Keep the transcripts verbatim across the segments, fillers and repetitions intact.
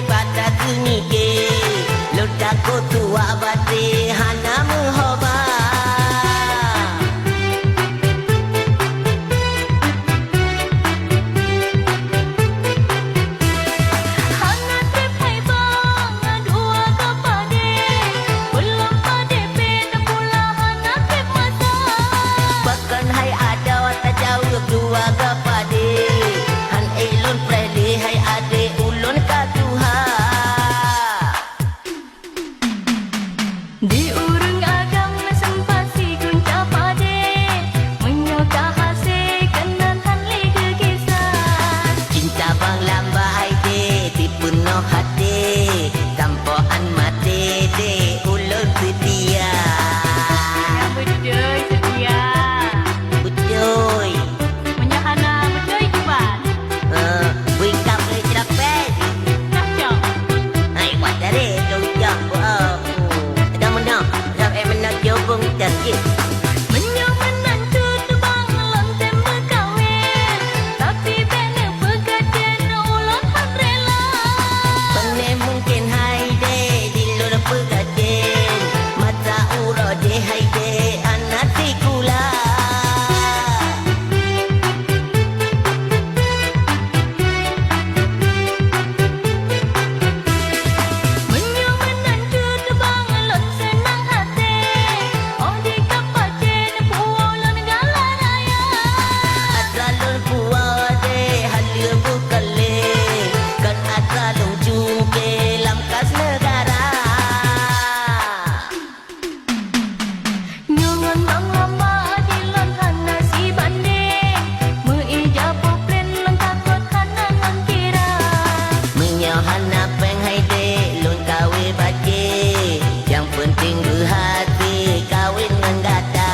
Bak tateumike, lôn takot tuwak batée hana meuhoba. Hana treb hai bang, dua geuh padé, peulom padé pih tapula hana treb masa. Pakon hai adoe tajaweueb dua geuh padé, han ék lôn preh lé hai adék ulôn ka tuha. Di ureuëng agam meuseumpat sigunca padé, meunyoe ka hasé keunan han lé geukisah. Cinta bang lamba hai dek, sipeunoh até, sampoe án maté dek ulôn seutia. Beutôi seutia. Beutôi. Meunyoe hana beutôi kiban? Eh, bui kap lé ceurapet. Cocok. Hai, buat dari lôn cok, oh. Ada meunoe, rab eh meunoe jobong cok jih. Meunyoe meunan cut bang lôn tem meukawen, tapi bèk neupeugajen ulôn han rela. Pane mungken hai dek di lôn peugajen, masa uroe deh hai dek aneuk sikula. Meunyoe meunan cut bang lôn seunang até, oh di kapacé neupuwoe lôn galak raya. Atra lôn puwoe deh haleue beukalé, kon atra lôn cungké lam kas neugara. Nyoe ngon bang lamba di lôn hana sibandeng, meuija poh plen lôn takot hana ngon kira. Meunyoe hana péng hai dek lôn kawen bajée, nyang peunteng beuhasé kawen ngon gata.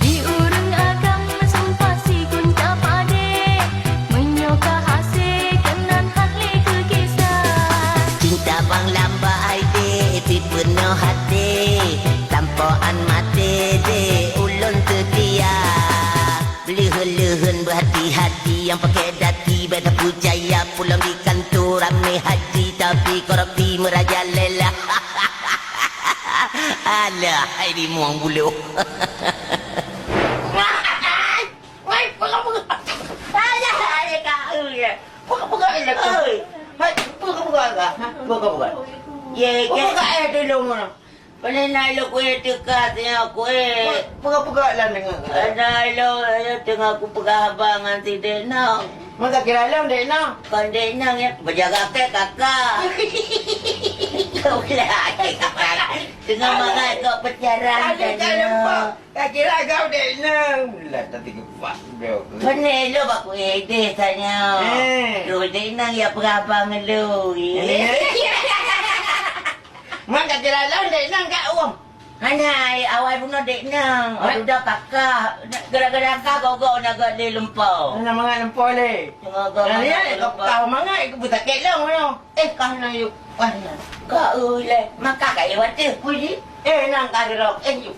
Di ureuëng agam meusumpah sigunca padé, meunyoe ka hasé keunan han lé geukisah. Cinta bang lamba hai dek, sipeunoh até, sampoe án maté dek ulôn seutia. Leuheun-leuheun beuhati-hati nyang pakai dati, bèk tapeucaya pulang di kantor ramé haji, tapi korupsi meurajalela. Alah, hai dimueng buloh. Wai, peugah-peugah. Alah, hai ka, ui, ya. Peugah-peugah, ya, ka. Ui. Hai, peugah-peugah, ka. Ha, peugah-peugah. Ye, ke? Peugah, eh, dulu mana? Pane na ilok kueh teuka singoh kueh. Peugah-peugah lah deungoe. Na ilok, ilok teungoh kupeugah haba ngon si Dek Nong. Maka kira lom Dek Nong. Kon Dek Nong ya, beujaga kèe kakak. Kau lah, kakak. Teungoh mangat kok peucaran. Aduh, jangan lupa. Ka kira kau Dek Nong. Lah, tapi gepak bro. Pane lo bak kueh deh tanya. Eh. Lo Dek Nong ya peugah haba ngon lo. Eh. Mak ka kira lom Dek Nong ka uem. Hana, awai bunoe Dek Nong. Hah? Udah kakak. Gara-gara ka gogo nyaga di lempo. Hana mangat lempo le. Nyaga mangat lempo. Tahu mangat, ikut bersakit long, no. Eh, kah na yuk. Wah, na. Ka, ui, le. Maka ka iwat tu. Puji. Eh, nang ka gerok. Eh, yuk.